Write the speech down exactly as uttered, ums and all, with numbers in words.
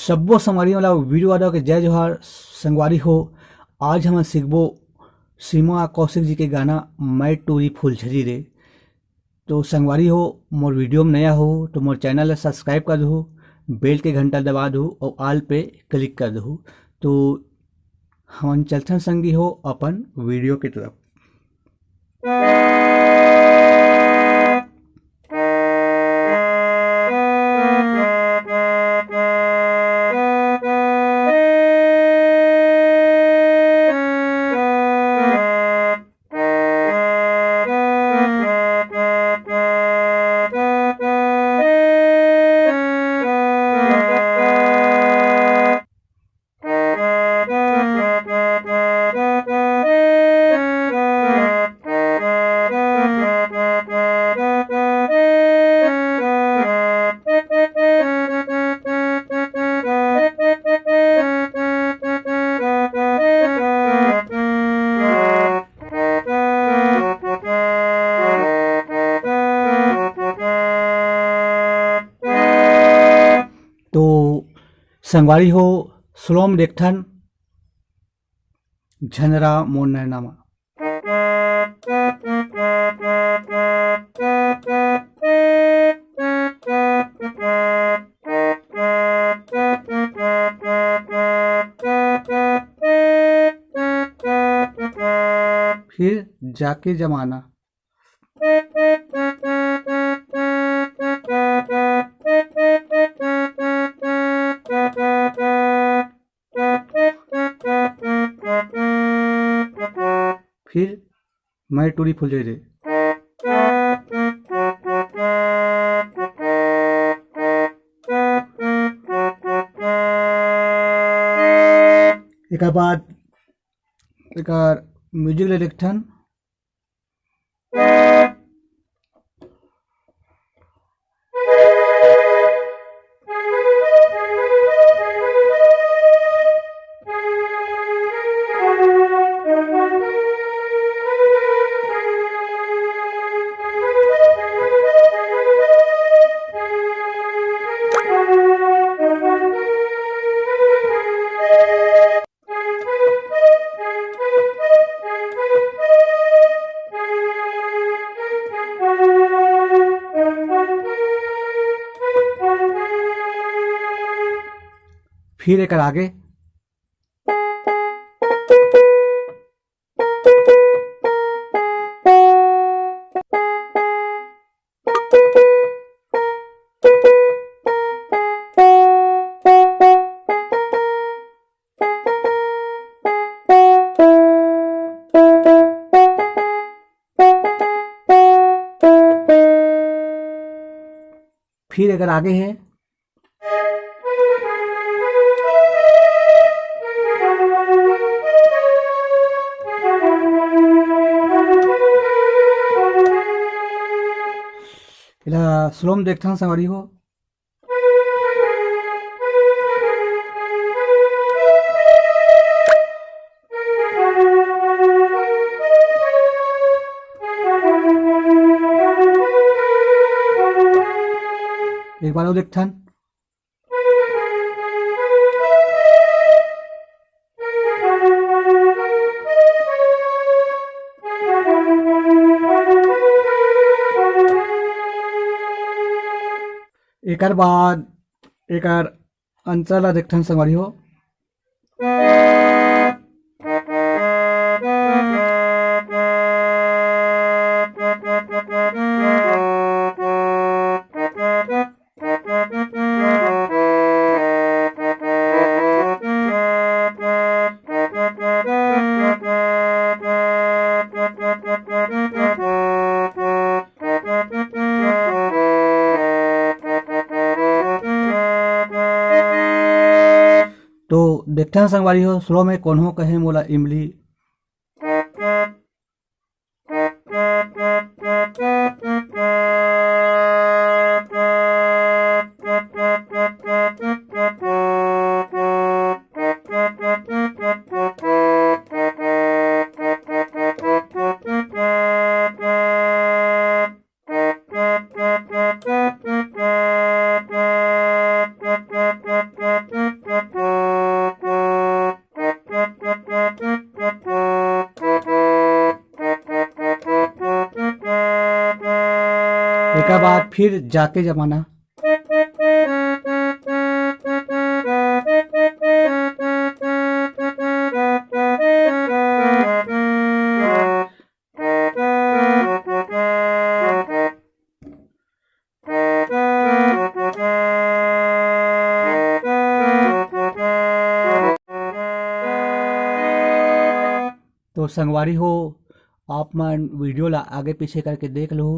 सब्बो संगवारी मन ला वीरू यादव के जय जोहार। संगवारी हो, आज हमन सीखबो सीमा कौशिक जी के गाना मैं टूरी फुलझरी रे। तो संगवारी हो, मोर वीडियो में नया हो तो मोर चैनल ला सब्सक्राइब कर दहू, बेल के घंटा दबा दहू और ऑल पे क्लिक कर दहू। तो हमन चलथन संगी हो अपन वीडियो की तरफ। तो संगवारी हो, स्लो में देखथन, झनरा मोर नैना मा। फिर जाके जमाना। फिर मैं टूरी फुलझरी रे। एकर बाद एकर म्यूजिक ले देखथन। फिर एकर आगे। फिर अगर आगे है, एला स्लो में देखथन संगवारी हो। एक बार और देखथन। एकर बाद एकर अंतरा ला देखथन संगवारी हो। तो देखथन संगवारी हो, स्लो में कोनो कहे मोला इमली। एकर बाद फिर जाके जमाना। तो संगवारी हो, आप मन वीडियो ला आगे पीछे करके देख लो।